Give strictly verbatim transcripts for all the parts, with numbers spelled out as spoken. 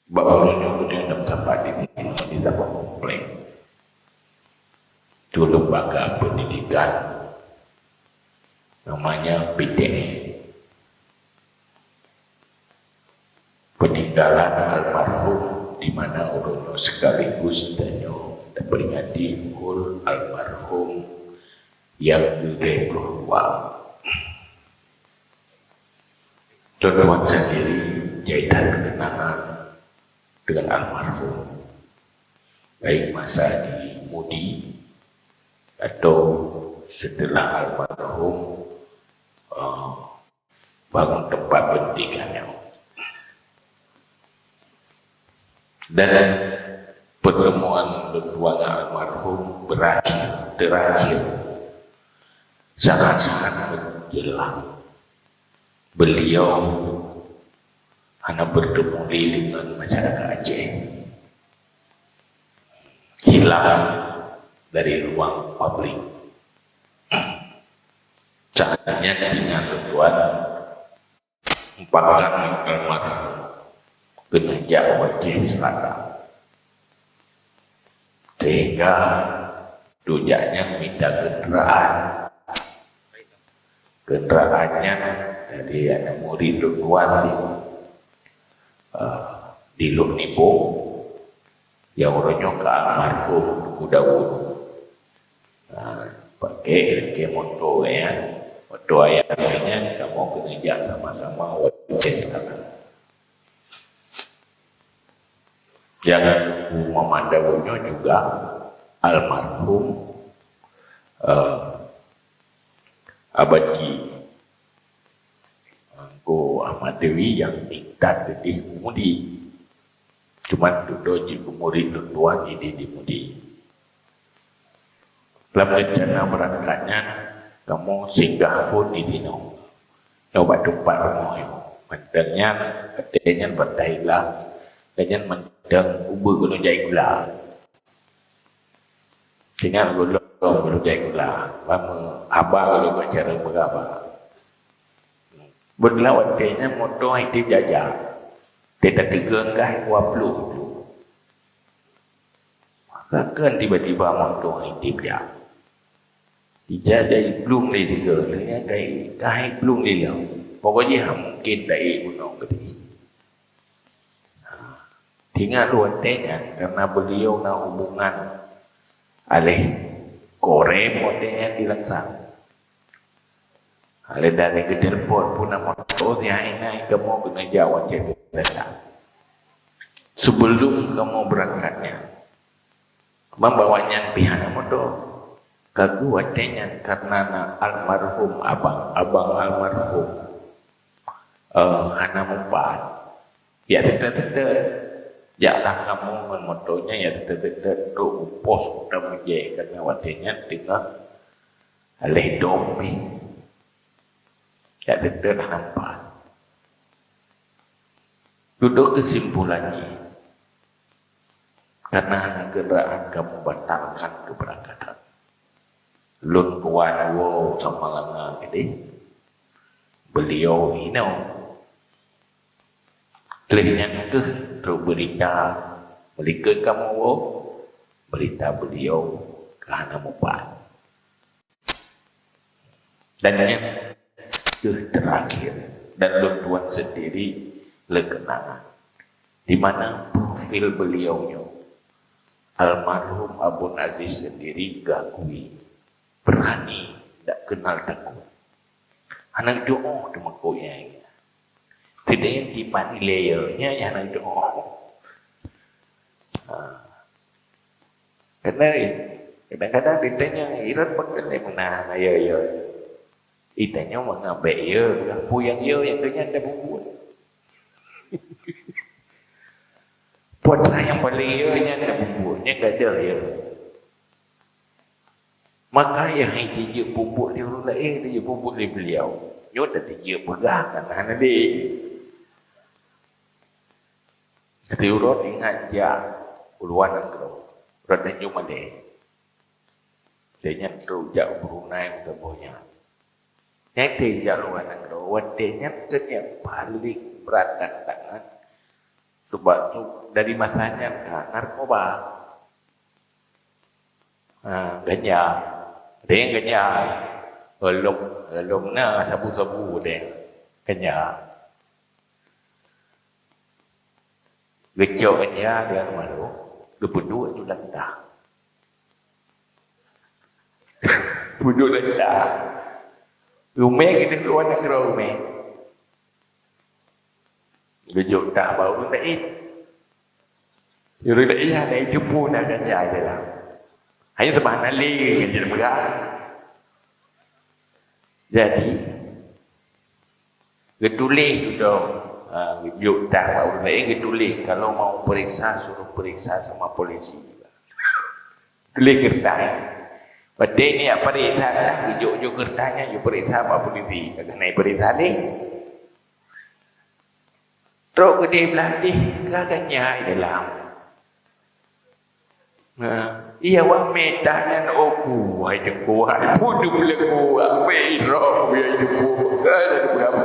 Bak uroe nyoe, keudeh lam sapat di sini, di sapat komplek. Itu lembaga pendidikan, namanya P T N. Peninggalan almarhum, di mana uroe nyoe sekaligus tanyoe taperingati hul almarhum nyang keudeh ploh dua. Tuan-tuan sendiri jai that kenangan dengan almarhum, baik masa di MUDI atau setelah almarhum, eh, bangun tempat pendidikannya. Dan pertemuan lôn tuan almarhum berakhir, terakhir, sangat-sangat menjelang beliau hana bertemu lé dengan masyarakat Aceh. Hilang dari ruang publik. Saat nyan tinggai lôn tuan, empat orang almarhum keuneuk jak u Aceh Selatan. Sehingga tujak nyan mita kenderaan. Kenderaan nyan dari aneuk murit lôn tuan di, eh, di Lhokseumawe, nyang uroe nyoe ka almarhum Teungku Daud. Ha, pakai, pakai moto nyan, moto ayah nyan, kamoe keuneuk jak sama-sama u Aceh Selatan. Nyang Teungku Muhammad Daud nyoe juga almarhum, eh, Abati Teungku Ahmad Dewi nyang tingkat leubeh u MUDI. Cuman dudoe jeuet keu murit lôn tuan di, di MUDI. Lam rencana beurangkat nyan, kamoe singgah phôn di sinoe. Nyoe bak teumpat rumoh nyoe. Mantong nyan, watèe nyan bak Thailand, dan nyan mantong ubeut gohlom jai gula. Singoh gohlom, gohlom jai gula. Bak meu-, haba gohlom bak cara meuraba. Beureulat watèe nyan moto han item jak-jak. Teuka teugeun gah dua ploh. Maka kan tiba-tiba moto han item jak. Ija jai plueng lé tiga, lheueh nyan ka, ka hai plueng lé lom. Pokok jih han mungken taék gunong keudeh. Tinggai lôn watèe nyan, karena beliau na hubungan aléh korem watèe nyan di Langsa. Aléh dari geutelepon pun na moto, "Oh, si hai nai, kamoe keuneuk jak watèe biasa." Sebelum kamoe beurangkat nyan, membawa nyan pih hana moto. Ka geuh watèe nyan karena na almarhum abang, abang almarhum, eh, hana mupat. Ya, teutet-teutet. Jaklah kamoe ngon moto nyan, ya, teutet-teutet trok u pos Kuta Mujèh, karena watèe nyan teungoh aléh dom pih. Ya, teutet hana mupat. Dudoe keusimpulan jih, karena hana keudroe kamoe batalkan keberangkatan. Lôn tuan woe Samalanga keudeh, beliau inoe. Lheueh nyan keuh trok beurita, meulikot kamoe woe, beurita beliau ka hana mupat. Dan nyan keuh terakhir, dan lôn tuan sendiri le keunangan. Di mana profil beliau nyoe? Almarhum Abon Aziz sendiri geuakui, berani, tidak kenal takut. Hana jeuet teumeuko nyang. Tidak yang tipat nilai ya, nya hana jeuet. Ha. Karena kadang-kadang ditanya, "Iran pakai ni mana?" Ya, ya. Ditanya, "Mengabek ya, peue nyang ya, nyang keu nyan dah bubuet." Putra nyang paling ya, nyan dah bubuet, nyan gadoh ya. Maka nyang hai tijeuet peubuet lé ureueng laén, tijeuet peubuet lé beliau. Nyoe tijeuet peugah kan hana deh. Kata ureueng ingat jak u luwa nanggroe, rot dan jumade. Dia nyan trok jak u Brunei meusaboh nyan. Nyang tijak luwa nanggroe, watèe nyan keuh nyang paleng brat tantangan Sebab tu dari masa nyan ka narkoba. Ha, ganja. Ada nyang ganja. Belum, belum na sabu-sabu deh. Ganja. Geucok ganja di alun-alun, geupeuduek di lantah. Peuduek lantah. Rumeh keuneuk luwa nanggroe rumeh. Geujok tah bak ureueng laén. Ureueng laén hana jiteupeue na ganja di dalam. Hanya seubah na lé ganja peugah. Jadi, geutuléh dong, ha, geujok tah bak ureueng laén geutuléh, kalau mau periksa, suruh periksa sama polisi. Tuléh keureutah. Watèe nyan peuriksa tah, geujok-jok keureutah nyan, jok peuriksa bak polisi. Ka keuneuk peuriksa lé. Trok keudéh blah deh, ka ganja di dalam. Nah, iya, awak mita nyan, oh, kuat, kuat. Pun di buleuen kuat, mita, ya, itu pun. Ada berapa?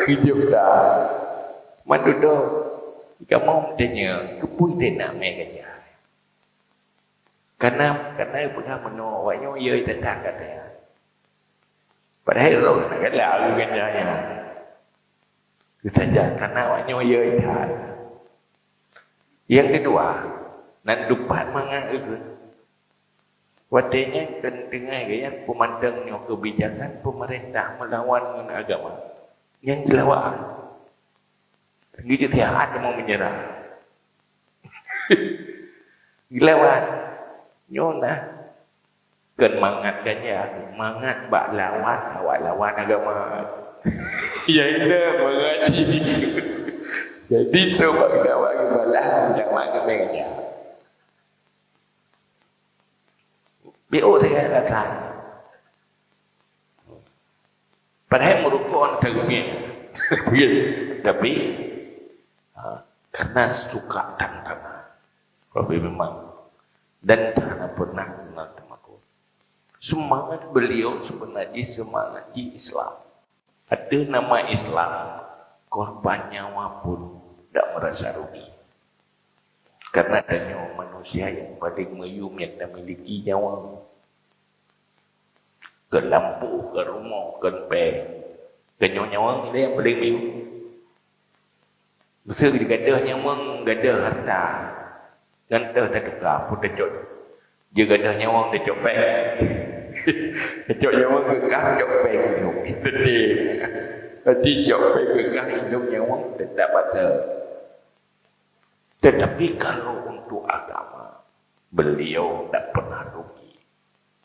Hidup dah. Mandudo, kamoe meutanyong, keupeue teuh na mè ganja? Karena, karena peugah meunoe, awak nyoe yö that ka teuh. Padahai roh na galak ganja nyan. Geutanyoe, karena awak nyoe yö that. Nyang keudua, nan teumpat mangat geuh. Watèe nyan keunteugai geuh nyan peumandang nyoe keubijakan peumeurintah meulawan ngon agama. Nyang geulawan. Geujeuet siat teuma meunyeurah. Geulawan. Nyoe na. Kon mangat ganja, mangat bak lawan, awak lawan agama. Ya, indah mangat. Jadi, tu bak kita awak geubalah, tidak mangat ganja. Biôh saya datang. Padahai meurukok teumé. Tapi, ha, karena suka tantangan. Tapi memang, dan hana pernah kenal teumakot. Semangat beliau sebenarnya semangat di Islam. Ateueh nama Islam, korban nyawa pun tidak merasa rugi. Karena tanyoe manusia yang paling meuyum yang dimiliki nyawa. Keu lampôh, keu rumoh, keu péng. Keu nyoe nyawa, ilèe nyang paleng miyueb. Meuseu jigadoh nyawöng, gadoh hareuta, ngon teuh tatuka, peue tacok. Jigadoh nyawöng tacok péng. Tacok nyawöng keu kah, cok péng inong. Teuntèe. Berarti cok péng keu kah, inong nyawöng teutap ateueh. Tetapi kalau untuk agama, beliau tak pernah rugi,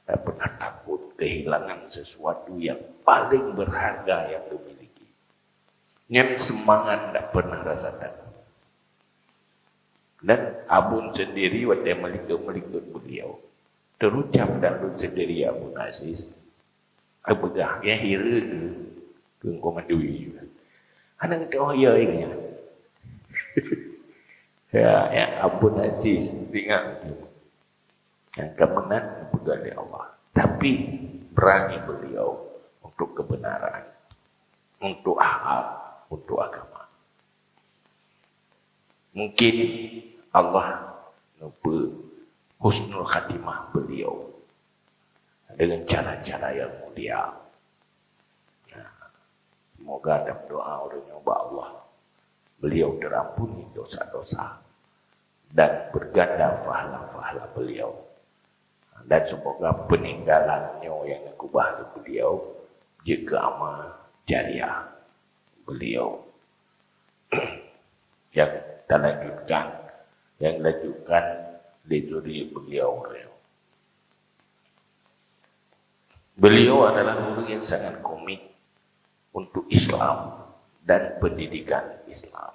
tak pernah takut kehilangan sesuatu yang paling berharga yang dimiliki. Nyan seumangat tak pernah rasa takut. Dan Abon sendiri watèe meulikot-meulikot beliau, terucap dan lôn sendiri Abon Aziz, Geupeugah, ya, hireuen keu, keu Teungku Mandui. Hana geutanyoe ya, ya. Ya, ya, Abon Aziz, ingat. Nyang ka meunan geupeugah lé Allah. Tapi berani beliau untuk kebenaran, untuk hak, untuk agama. Mungkin Allah neupeu husnul khatimah beliau dengan cara-cara yang mulia. Nah, semoga dan doa ureueng nyoe bak Allah, beliau terampuni dosa-dosa dan berganda pahala-pahala beliau. Dan semoga peninggalan nyoe nyang geukeubah lé beliau jeuet keu amal jariah beliau yang talanjutkan, yang dilanjutkan lé zuriat beliau. Beliau adalah guru yang sangat komit untuk Islam dan pendidikan Islam.